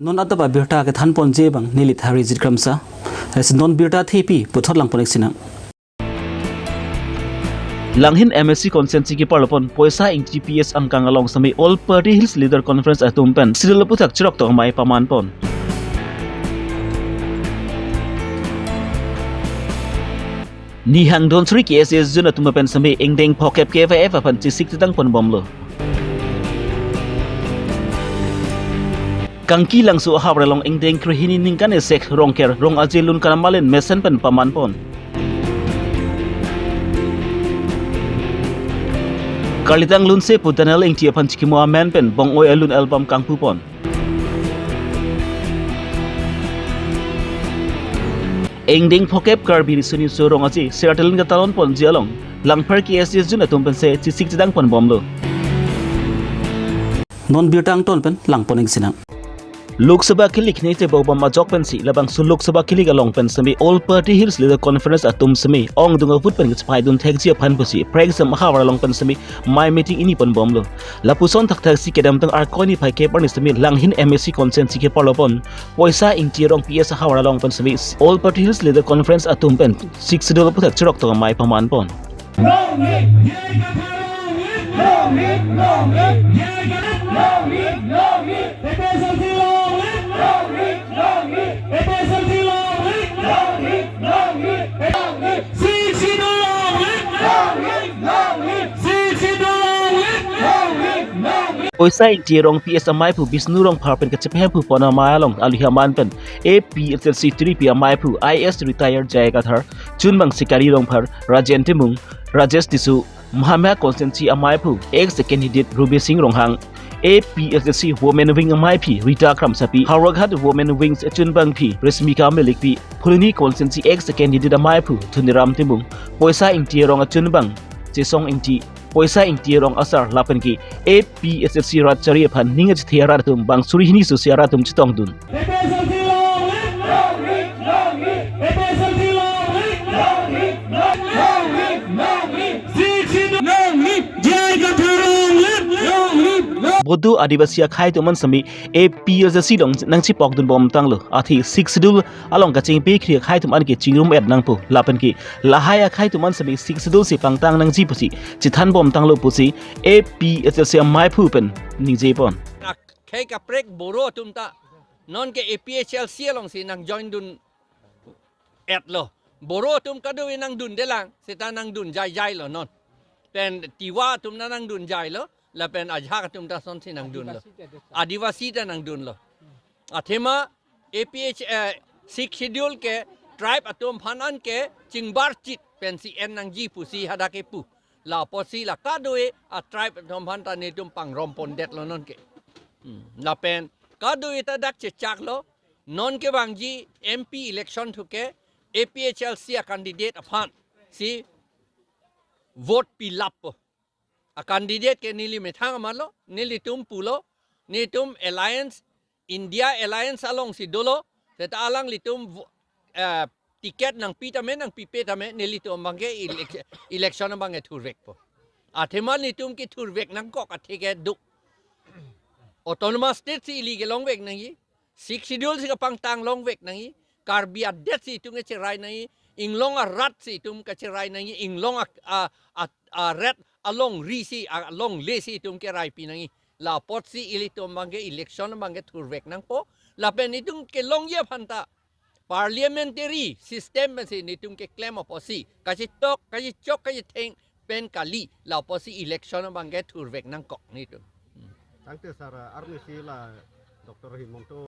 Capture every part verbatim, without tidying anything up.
Non adap abirta kethanponji abang neli Tharijit Kramsa. Lasi non birta thepi puthot langpon-ik sinang. Langhin M A C constituency keparlopon Poisa Ingti P S angkang along semi All Party Hills Leader Conference atum pen Sixth Schedule aphuthak chirok tong amei pamanpon. Nihang Dhonsiri K S A Zone atum pen semi ingdeng phokep K Y F aphan chesik chedangponbomlo. Kangki Langso ahavar along ingdeng krehini ningkan esek Rongker Rong Aje Lun Kanamalen mesen pen pamanpon. Karlitang Lunse pu Daniel Ingti aphan chikimo amen pen Bong-oi alun album kangpupon. Ingdeng phokep Karbi Riso Nimso Rong Aje Seratalin katalonponji along Langpher K S A Zone atum pensi chesik chedangponbomlo. Non birta angton pen langpon-ik sinang. Lok Sabha kilik ne chebobom ajok pensi labangso Lok Sabha kilik along pen semi All Party Hills Leader Conference atum semi ongdung avote pen kachepaidun thekji aphan pusi Prengsam ahavar along pen semi mei meeting ingniponbomlo. Lapuson thakthaksi kedamtang Arkoi niphai kep arni semi Langhin M A C constituency keparlopon Poisa Ingti Rong P S ahavar along pen semi All Party Hills Leader Conference atum pen Sixth Schedule aphuthak chirok tong amei pamanpon. Poisa Ingti Rong P S ameiphu Bisnu Rongphar pen kachepahemphu pon amei along aluhi aman pen A P H L C three P ameiphu I A S retired J I Kathar, chunbang Sikari Rongphar, Rajen Timung, Rajesh Tisso, Mahamaya constituency ameiphu ex candidate Rubi Singh Ronghang, A P H L C Women Wing ameiphi Rita Kramsapi, Howraghat Women Wings achunbangphi Rashmika Mlikpi, Phuloni constituency ex candidate ameiphu Dhoniram Timung, Poisa Ingti Rong achunbang Chesong Ingti, Poisa Ingti Rong asar lapen ke A P H L C rat chari aphan ning achethe arat atum bang suri hini susi arat atum chetongdun. Bodo Adivasi akhei atum an semi A P H L C along nangchipokdunbom tanglo. Athe Sixth Schedule along kachingpekri akhei atum an ke chingrum-et nangpo. Lapen ke lahai akhei atum an semi Sixth Schedule si pangtang nangji pusi chethanbom tanglo pusi A P H L C ameiphu pen ningjepon. Akhei kaprek Boro atum ta non ke A P H L C alongsi nangjoindun-etlo. Boro atum kadokave nangdundelang, seta nangdun jaijailo non. Pen Tiwa atum ta nangdun jailo, lapen ajahak atum ta lasonsi nangdunlo. Adivasi ta nangdunlo. Athema A P H, eh, Sixth Schedule ke tribe atum aphan an ke chingbarchit pensi en nangji pusi hadak kepu. La apotsi la kadokave a tribe atum aphan ta netum pangrompondetlo non ke. Hmm. Lapen kadokave ta dak chechaklo, non kevangji M P election thu ke A P H L C a candidate aphansi vote pilappo. A candidate ke neli methang amatlo, nelitum pulo, netum alliance, India alliance alongsi dolo, seta alanglitum vo-, eh, ticket nangpi tame, nangpipe tame, nelitum abangke elec-, election abangke thurvekpo. Athema netum kethurvek nangkok athe ke duk. Autonomous state si ili kelongvek nangji, Sixth Schedule si kapangtang longvek nangji, Karbi adet si itum ke cherai nangji, inglong arat si itum kacherai nangji, inglong a, a, a, arat alongri si, alongle si itum keraipi nangji. La apotsi ilitum abangke election abangke thurvek nangpo. Lapen itum kelongji aphan ta parliamentary system pensi netum keklem apotsi, kachetok, kachechok, kachetheng pen kali, la apotsi election abangke thurvek nangkok netum. Tangte sir, arni si la Doctor Himanta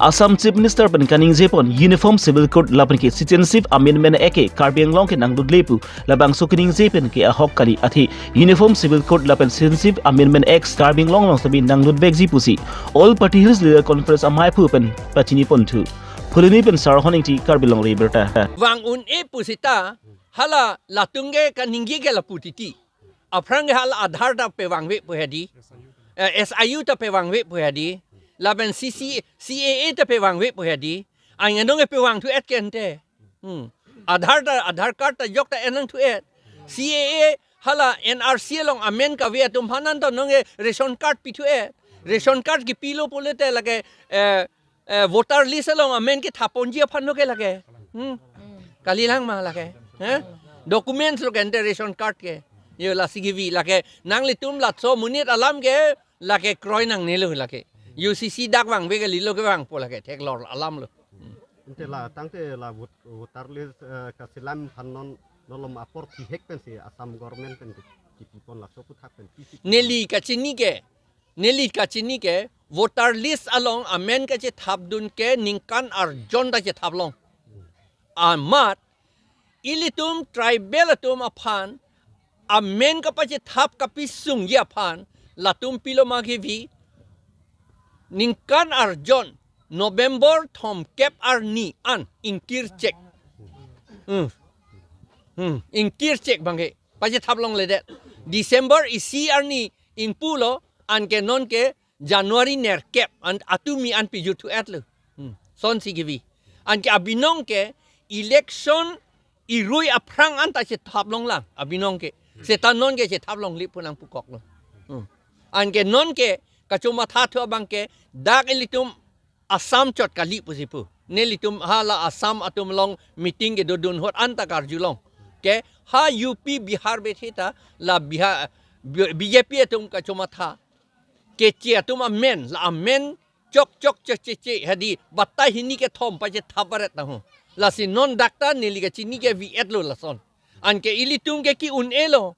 Assam Chief Minister pen kaningjepon Uniform Civil Code lapen ke Citizenship Amendment Act ke Karbi Anglong ke nanglutle pu labangso kaningje pen ke ahok kali, athe Uniform Civil Code lapen Citizenship Amendment Act Karbi Anglong along sitame nanglutvekji pusi All Party Hills Leader Conference ameiphu pen pachiniponthu. Phuloni pen Sarhon Ingti, Karbi Longri Abirta. Vang un-e pusita hala latum ke kaningje ke lapu titi. Aphrang ke hala Aadhaar ta pevangve pu hedi. Eh, S I U ta pevangve pu hedi. Lapen C C, C A A ta pevangve pu hedi. Anke non ke pevangthu-et ke ante. Hmm. Aadhaar ta, Aadhaar card ta jok ta en nangthu-et. C A A hala N R C along amen kave atum aphan an ta non ke ration card pithu-et. Ration card kipilo pulote lake, eh, eh, voter list along amen kethapponji aphan lo ke lake. Hmm. Kalilang ma lake. Eh? Documents lo ke ante ration card ke. Yo lasi kevi lake. Nanglitum laso amonit alam ke lake kroi nangnelo lake. U C C dak vangve kalilo kevangpo lake. Theklor alam lo. Ante la tangte la vot-, voter list, eh, kaselam aphan non nolom apor thihek pensi Assam government pen kipipon laso aphuthak pen pisi. Neli kachini ke, neli kachini ke voter list along amen kachethapdun ke ningkan arjon ta chethap long. Amat ilitum tribal atum aphan amen kapachethap kapisungji aphan latum pilo ma kevi ningkan arjon November thomkep arni an ingkirchek. Hmm. Hmm. Ingkirchek bangke pachethap longledet. December isi arni ingpulo anke nonke January nerkep an atumi an pijuthu-etlo. Hmm. Sonsi kevi. Anke abinong ke election irui aphrang anta chethap longlang abinong ke. Seta nonke chethap longle pu nangpukoklo. Hmm. Anke nonke kachomathathu abangke dak ilitum Assam chot kali pusi pu. Nelitum hala Assam atum along meeting kedodun ahut anta karjulong. Ke ha U P Bihar betheta la Bihar, B-, B J P atum kachomatha. Keche atum amen, la amen chok chok che che che hadi batai hini kethom pachethap varet tahu. Lasi non dak ta neli kachini ke vi-etlo lason. Anke ilitum ke ki-un-elo.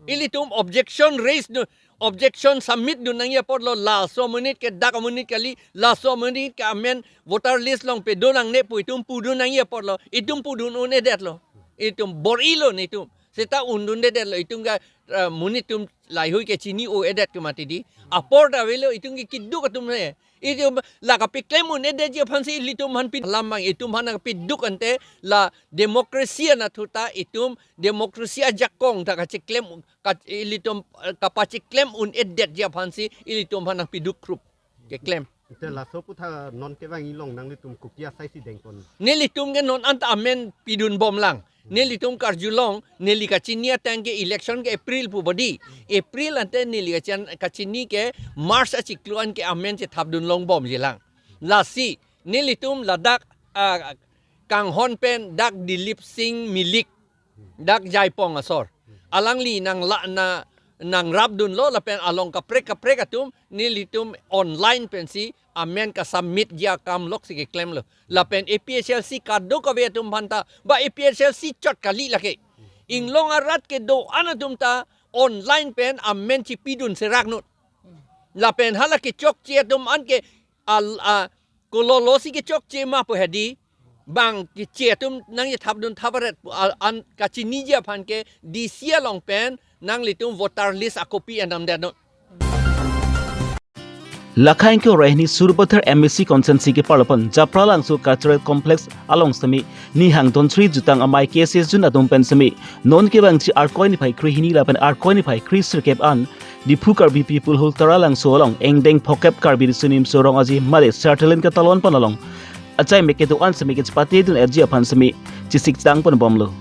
Ilitum objection raise dun, objection submit dun nangji apotlo laso amonit ke dak amonit kali, laso amonit ke amen voter list along pedo nangne pu itum pudun nangji apotlo, itum pudun un-edetlo. Itum bor-ilo netum. Seta undundedetlo itum ke, eh, monit atum laheihui ke chini-o-edet ke mati di. Apor ta avelo itum ke keduk atum he. Itum la kapeklem un-edetji aphansi ilitum aphan pi-, alam abang itum aphan kapeduk ante la democracy anatthu ta itum democracy ajakong ta kacheklem ka-, ilitum, eh, kapacheklem un-edetji aphansi ilitum aphan nangpeduk krup keklem. Ante laso aphutha non kevang ilong nanglitum kopi asaisi dengpon? Nelitum ke non anta amen pidunbomlang. Nelitum karjulong, neli kachini ateng ke election ke April pu bodi. April ante neli kachan-, kachini ke March achiklo an ke amen chethapdun longbomjilang. Lasi, nelitum ladak, ah, Kanghon pen dak Dilip Singh Milik, dak Jaipong asor. Alangli nang la na, nangrapdunlo lapen along kaprek kaprek atum nelitum online pensi amen kasubmitji akam loksi keklemlo. Lapen A P H L C kadokave atum aphanta ba A P H L C chot kali lake. Inglong arat kedo-an atum ta online pen amen chipidun serak non. Lapen hala kechokche atum an ke al, a, kololosi kechokche ma pu hadi bang keche atum nangchethapdun thap varet pu al an kachiniji aphan ke D C along pen nanglitum voter list akopi enamdetnon. Lakhai ingkoi ra hini Sarupathar M A C constituency keparlo pen Japralangso Cultural Complex along sitame Nihang Dhonsri Jutang amei K S S Jun atum pen sitame non kevangji Arkoi niphai krehini lapen Arkoi niphai kresirkep an Diphu Karbi People Hall Taralangso along engdeng phokep Karbi Riso Nimso Rong Aje mate Sar Talent Katalon pen along achaimek kedo-an sitame kachepatedun-etji aphan sitame chesik chedang ponbomlo.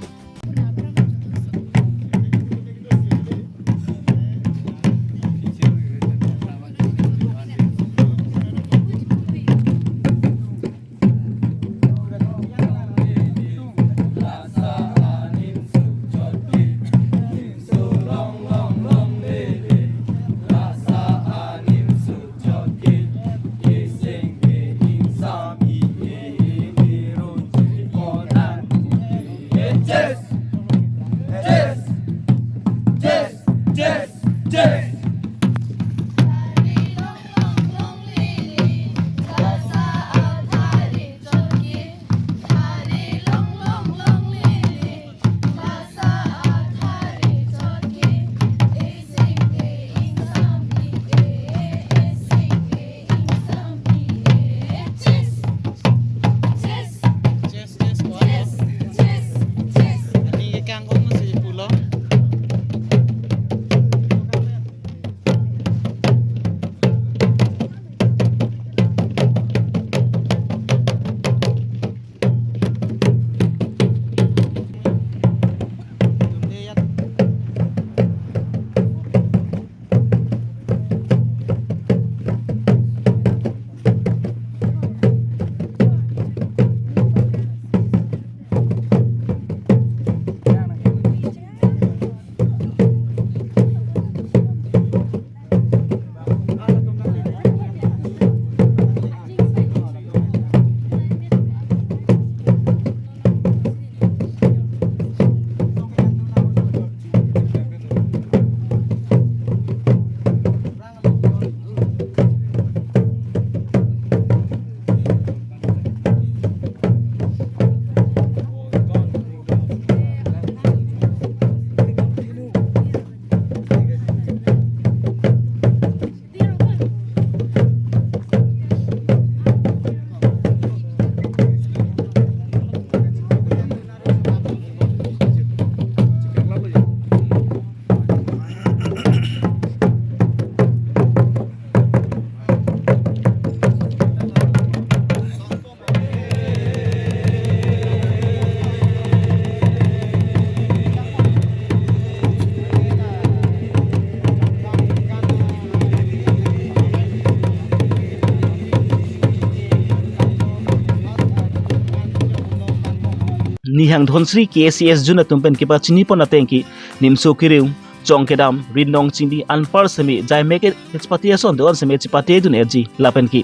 Nihang Dhonsiri K A C S Zone atum pen kepachini pon ateng ke nimso keriu, chong kedam, rinong chingdi anpar seme jaimek kachepate ason do-an seme chepate dun-eji lapen ke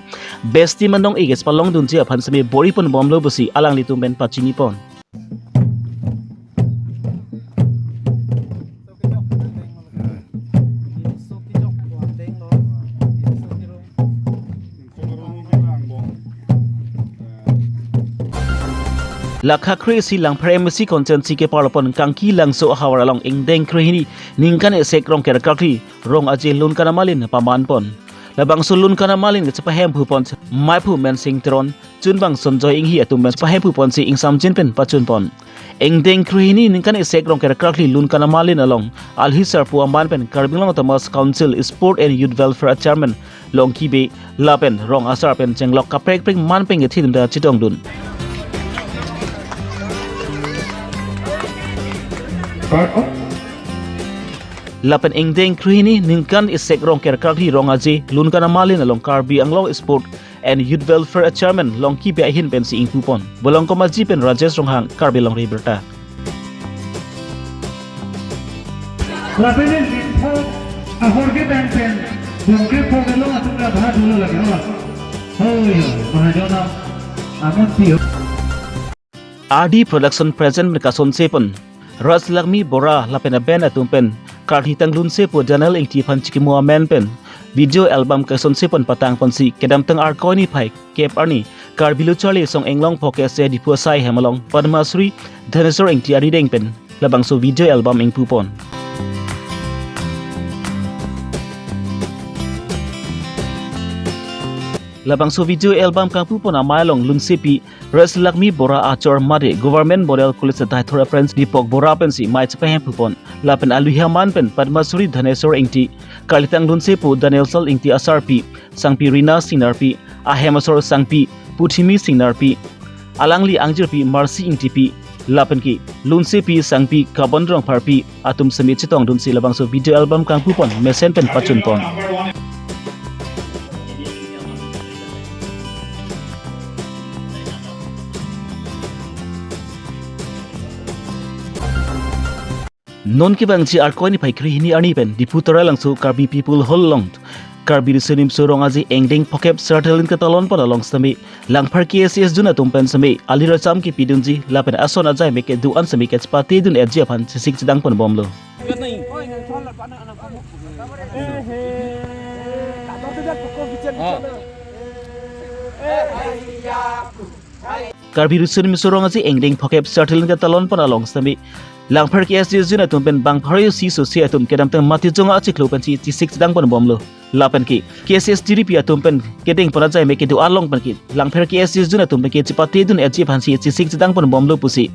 besti manong e kachepalong dunji aphan seme bor-i pon bomlo pusi alanglitum pen pachini pon. Lakha kre-isi Langpher M A C constituency keparlo pon Kangki Langso ahavar along ingdeng krehini ningkan isi Rongker Karkli Rong Aje Lunkan Amalin paman pon. Labangso Lunkan Amalin kachepahemphu pon maiphu Mensing Teron, chunbang Sonjoy Inghi atum pen chepahemphu ponsi ingsamjin pen pachun pon. Ingdeng krehini ningkan isi Rongker Karkli Lunkan Amalin along alhi sarpo aman pen Karbi Anglong Autonomous Council Sport and Youth Welfare Chairman Longki Bey lapen rong asar pen chenglok kaprek prek man pen kethe atum ta chetongdun. Lapen ingdeng krehini ningkan isi Rongker Karkli Rong Aje Lunkan Amalin along Karbi Anglong Sport and Youth Welfare Chairman Longki Bey ahin pensi ingpu pon. Bolong Komaji pen Rajesh Ronghang, Karbi Longri Birta. Lapen isi ahor ke bang pen bungke pogelo atum la bha dulo lagi ho. Hoi, mahajon amun tio. R D Production present pen kasonse pon Rajlakshmi Bora lapen a-band atum pen kartitang lunsepo Daniel Ingti aphan chikimo amen pen video album kasonse pon patang ponsi kedamtang Arkoi niphai kep arni Karbi Lo Charli Asong Inglong Phokep Seh Diphu Asai hem along Padma Shri Dhaneswar Ingti arideng pen labangso video album ingpu pon. Labangso video album kangpu pon amei along lunsepi Rajlakshmi Bora achor mate Government Model College Daithor a-Prince Deepak Bora pensi mei chepahemphu pon. Lapen aluhi aman pen Padma Shri Dhaneswar Ingti, kartitang lunsepo Daniel Sal Ingti asarpi, sangpi Rina Singnarpi, ahem asor sangpi Puthimi Singnarpi, alangli angjirpi Mercy Ingtipi, lapen ke lunsepi sangpi Kabon Rongpharpi atum seme chetongdunsi labangso video album kangpu pon mesen pen pachun pon. Non kevangji Arkoi niphai krehini arni pen Diphu Taralangso Karbi People Hall along Karbi Riso Nimso Rong Aje Ingdeng Phokep Serthelin ketalon pon along seme Langpher K A C S Zone atum pen seme ali racham kepidunji lapen ason ajaimek kedo-an seme kachepate dun-eji aphan chesik chedang pon bomlo. Karbi Riso Nimso Rong Aje Ingdeng Phokep Serthelin ketalon pon along seme Langpher K A C S Zone atum pen bang pharo isi sose atum kedamtang Matijong achiklo pensi chesik chedang pon bomlo. Lapen ke K A C S tiripi atum pen kedeng pon ajaimek kedo along pen ke Langpher K A C S Zone atum pen ke chepate dun-eji aphansi chesik chedang pon bomlo pusi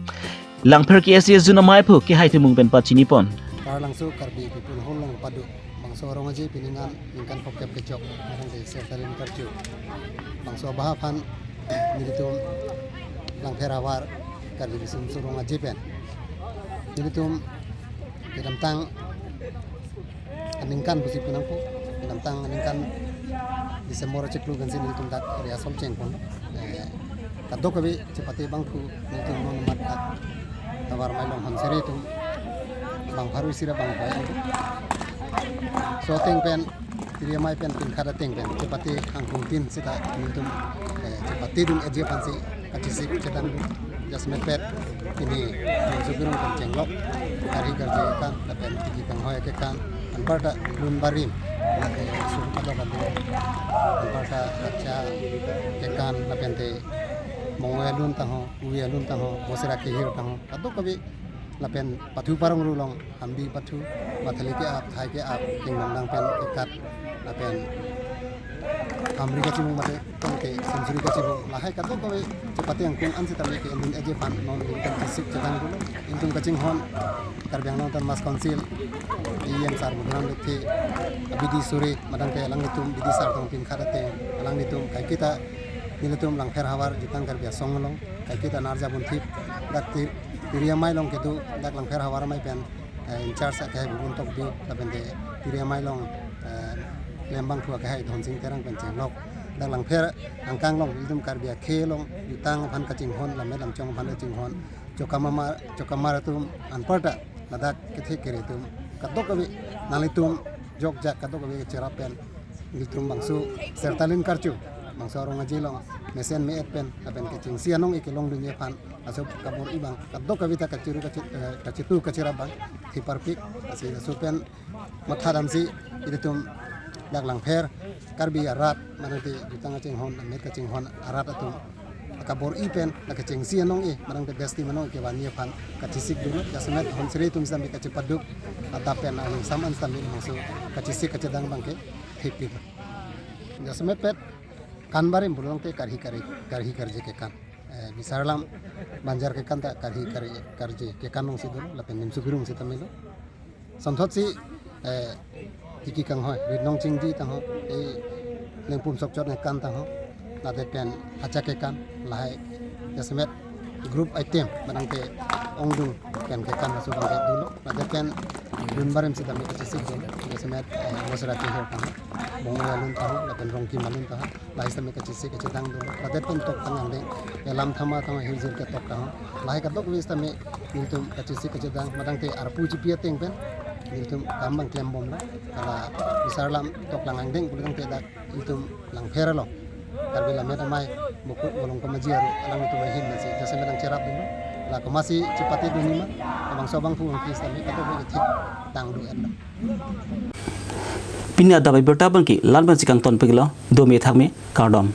Langpher K A C S Zone amaiphu Kehai Timung pen pachini pon. Taralangso Karbi People Hall along pado bangso Rong Aje piningan ningkan phokep kechok, nangke Serthelin karju. Bangso abaha aphan nelitum Langpher ahavar Karbi Riso Nimso Rong Aje pen nelitum kedamtang aningkan pusi punangpo, kedamtang aningkan December achiklo pensi nelitum dak rehearsal chengpon. Eh, kadokave chepate bangphu nelitum non mat dak ahavar amei along honseri atum bang pharo isi ra bang phai. So ateng pen tiri amei pen pinkhat ateng pen chepate kangkung tin seta nelitum, eh, chepate dun-eji aphansi kachesik chedang dun. Jasemet pet pini Nimso Birung pen chenglok karhi karje kekan lapen tiki kanghoi kekan anparta lun barim, eh, sur kadokave anparta kacha kekan lapente mongoi alun tangho, ui alun tangho, bosera kehir tangho, kadokave lapen pathu parong ru along hambi pathu, mathali ke-ap, thai ke-ap, kingdong dang pen kekat, lapen hamri kachimung mate tangte samsuri kachimung, lahai kadokave chepate angkung an sitame ke-en dun-eji aphan non ningkan chesik chedang dun. Nelitum kachinghon Karbi Anglong Autonomous Council E M sar Muduram Lekthe, abidi suri madang ke alanglitum bidi sar tong pinkhat ateng alanglitum kaiketa nelitum Langpher ahavar Jutang Karbi Asong along kaiketa narja bunthip dak ti-, tiri amei along kedo dak Langpher ahavar amei pen, eh, in charge akehai Bubun Tokbi lapente tiri amei along, eh, lembang thu akehai Dhonsing Terang pen chenglok dak Langpher angkang along nelitum Karbi akhei along jutang aphan kachinghon, lammet lamchong aphan kachinghon, Chokamamar, chokamar atum anparta ladak kethe kere atum kadokave, nanglitum jokjak kadokave cherap pen ilitum bangso Sertalin Karcho, bangso arong aje along mesen me-et pen lapen kechengsi anong-e kelongdunji aphan laso kabor-i abang kadokave ta kachiru kachi-, eh, kachitu kachirap abang theparpik. Lasi laso pen mathadamsi ilitum dak Langpher Karbi arat, manang te jutang kachinghon, amet kachinghon arat atum kabor-i pen la kechengsi anong-e, manang te best team anong-e kevanji aphan kachesik dolo. Jasemet honsri atum sitame kachepaduk adap pen aning sam an sitame bangso kachesik kachedang abangke thepik. Jasemet pet kan barim pulote karhi kari, karhi karje kekan. Eh, bisar alam banjar kekan ta karhi kari, karje kekan alongsi dolo, lapen nimso birung sitame lo. Sonthotsi, eh, tiki kanghoi, ritnong chingdi tangho, eh, lengpum sokchot nangkan tangho, lapen pen achak kekan, lahai jasemet group item, manang te ongdung pen kekan laso abangke dolo, lapen pen dun barim sitame kachesik dolo, jasemet, eh, mosra chehir tangho, bong alun tangho, lapen rongkim alun tangho, lahai sitame kachesik kachedang dolo, lapen pen toktang angdeng, elam thama tangho, hirjir ketok tangho, lahai kadokave sitame nelitum kachesik kachedang, manang te arpu chipi ateng pen nelitum kam abang klembomlo. Hala bisar alam toklang angdeng pulotangte dak nelitum Langpher along Karbi Lammet Amei Mukut Volongkom Aji aro alanglitum ahin nasi jasemet nangcherap dolo. La komatsi chepate dunji ma, labangso abangphu abangpi sitame kadokave kethik tang do-etlo. Pini adap abirta abangke la-an pensi kangtonpiklo, dome thakme, kardom.